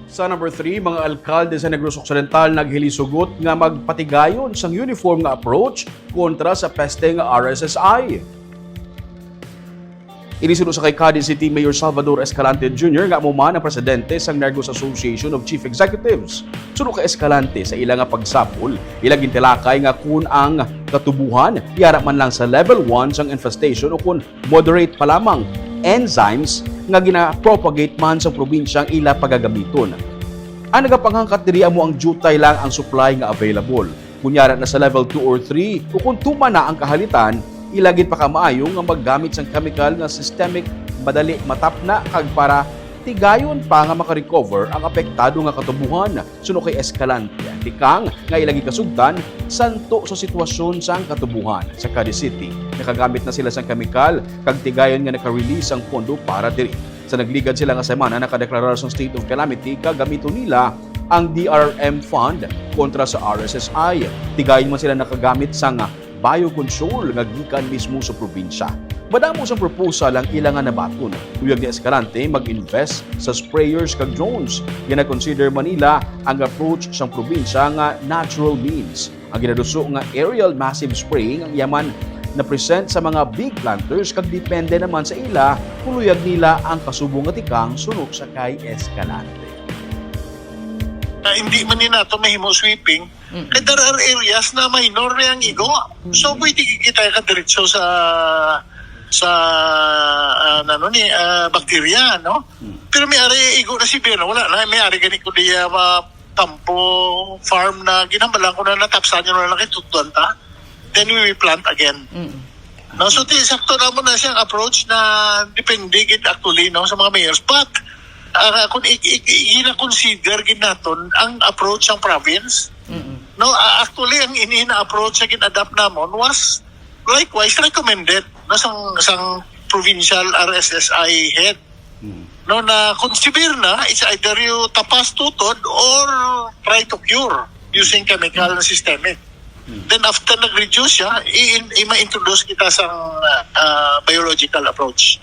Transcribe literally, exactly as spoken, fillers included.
Sa number three, mga alkalde sa Negros Occidental naghilisugot nga magpatigayon sang uniform nga approach kontra sa peste nga R S S I. Ini suno sa kay Cadiz City Mayor Salvador Escalante Junior nga amo man ang presidente sang Negros Association of Chief Executives. Suno kay Escalante, sa ila nga pagsapol, ila gintilakay nga kun ang katubuhan yara man lang sa level one sang infestation o kun moderate pa lamang enzymes nga ginapropagate man sa probinsya ang ila pagagamiton. Ang nagapanghangkat diri amo ang diutay lang ang supply nga available. Kunyara na sa level two or three, o kung tuman na ang kahalitan, ila gid pakamaayo nga maggamit sang chemical nga systemic, madali matapna, kag para tigayon pa nga makarecover ang apektado nga katubuhan. Suno kay Escalante, tikang nga ila gikasugtan, santo sa sitwasyon sang katubuhan sa Cadiz City, nakagamit na sila sang kemikal kag tigayon nga naka-release ang pondo para diri. Sa nagligad sila nga semana, nakadeklarar sang state of calamity kag gamiton nila ang D R M fund kontra sa R S S I. Tigayon man sila nakagamit sang biocontrol nga gikan mismo sa probinsya. Madamo sang proposal ang ila nga nabaton. Kuyog ni Escalante, mag-invest sa sprayers kag drones. Gina-consider man nila ang approach sang probinsya nga natural means. Ang ginaduso nga aerial massive spraying ang iya man na-present sa mga big planters kag depende naman sa ila kung luyag nila ang kasubong nga tikang suno sa kay Escalante. Na hindi man ni nato mahimo sweeping, kay there are areas na minor na ang igo. So, pwede kita ka diretso sa sa ah, ano ni ah, bacteria, no? Pero may ari igo na si Bino, wala na. May ari gani ko diya ah, tampo farm na ginambalan ko na natapsan yun na lang kay tutdan ta. Then we will plant again. No, so ti sakto na mo na siyang approach na depende gid actually, no, sa mga mayors. But uh, kung i- i- i- ina-consider gid naton ang approach ng province, no, uh, actually ang ini na approach na gin-adapt namon was likewise recommended, no, sang sang provincial R S S I head, no, na kung severe na, it's either you tapas tutod or try to cure using chemical na systemic. Then after nag-reduce siya, i- i- ma-introduce kita sa uh, biological approach.